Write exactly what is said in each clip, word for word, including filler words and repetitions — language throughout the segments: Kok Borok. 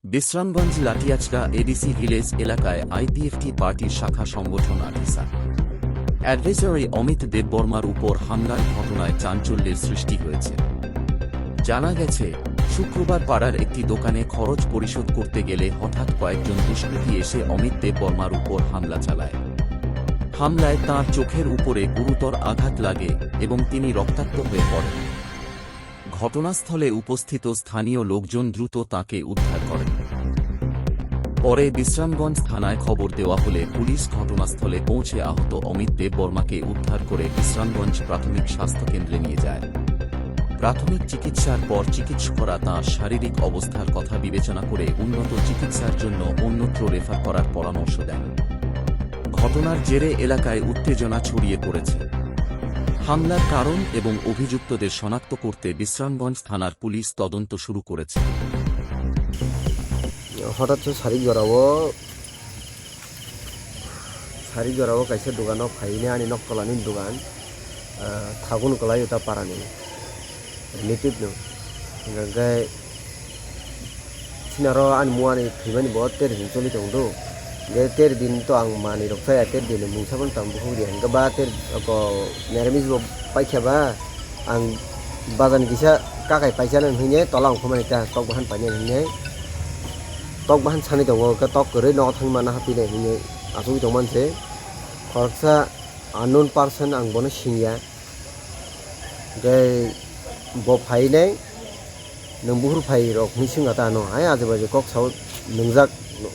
বিশ্রামগঞ্জ লাটিয়াচড়া ADC village এলাকায় আইপিএফটি পার্টির শাখা সংগঠন আটিসা অ্যাডভাইজার অমিত দেববর্মার উপর হামলার ঘটনায় চাঞ্চল্যের সৃষ্টি হয়েছে। জানা গেছে, শুক্রবার পাড়ার একটি দোকানে খরচ পরিশোধ করতে গেলে হঠাৎ কয়েকজন দুষ্কৃতী এসে অমিত দেববর্মার উপর হামলা চালায়। হামলায় তাঁর চোখের উপরে গুরুতর আঘাত লাগে এবং তিনি রক্তাক্ত হয়ে পড়েন। ঘটনাস্থলে উপস্থিত স্থানীয় লোকজন দ্রুত তাঁকে উদ্ধার করেন। পরে বিশ্রামগঞ্জ থানায় খবর দেওয়া হলে পুলিশ ঘটনাস্থলে পৌঁছে আহত অমিত দেববর্মাকে উদ্ধার করে বিশ্রামগঞ্জ প্রাথমিক স্বাস্থ্য কেন্দ্রে নিয়ে যায়। প্রাথমিক চিকিৎসার পর চিকিৎসকরা তাঁর শারীরিক অবস্থার কথা বিবেচনা করে উন্নত চিকিৎসার জন্য অন্যত্র রেফার করার পরামর্শ দেন। ঘটনার জেরে এলাকায় উত্তেজনা ছড়িয়ে পড়েছে। হামলার কারণ এবং অভিযুক্তদের শনাক্ত করতে বিশ্রামগঞ্জ থানার পুলিশ তদন্ত শুরু করেছে। Hotat khe sari jora o, sari jora o kaisa dogan o phaine ani nok tola ni dogan, ah, thagun kwlai o ta para ni relative no. Hingkha khe Sinaro ani muani thwimani bo ter din choli tong do. Hingkhe ter din to ang manwi rok chaya, ter din mungsa phano tang bukhuk riya. Hingkhe ba ter ko meramis bo paikha ba ang bazar ni kisa kakai paisa nang hinwi tola ongkha mani ta tok bahan painani hinwi. Tok bahan sani tongo, hingkhe tok kwrwi nogo thangwi manna hapinai hinwi achugwi tongmani se. Khoroksa unknown person ang bono singya. Hingkhe bo phainai. Nwng buhur phai rok hinwi swngkha ta ano, hai aje baje kok sao nwngjak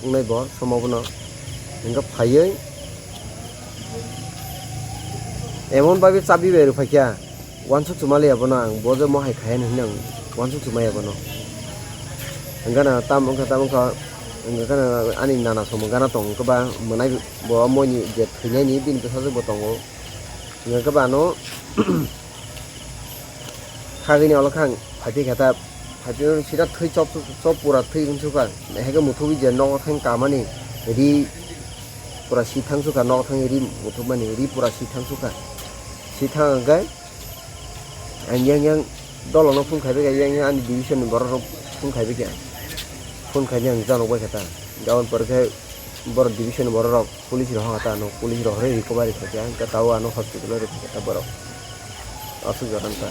wngnai bo somo bono. Hingkhe phaiwi emon babi chabi bai rw phaikha, uansuk chuma liya bono ang, bo je mohai khai hinwi ang uansuk chuma ya bono. Hingkhe na tamo wngkha, tamo wngkha, hingkhe na ani nana somo gana tong wngkha ba mwnai bo moini je thwinaini bini bwsajwk bo tongo. Hingkhe ba ano Khagini olo khang phaiphi khe ta, phaiphi sida thwi chop, chop pura thwi wng sukha. Heke muthubwi je nogo thang kamani ri pura si thang sukha, nogo thang ri muthubmani ri pura si thang sukha. Si thang hwnkhe ang yang yang dolono phone khaibai kha, yang yang ani division ni borok rok phone khaibai kha. Phone khaini ang janok bai kha ta. Jabon pore khe borok division ni borok rok police rok hokha ta ano, police rok hwnwi recovery khaikha, hwnkhe tao ano hospital o rwkha ta borok. Aswk jora wngkha.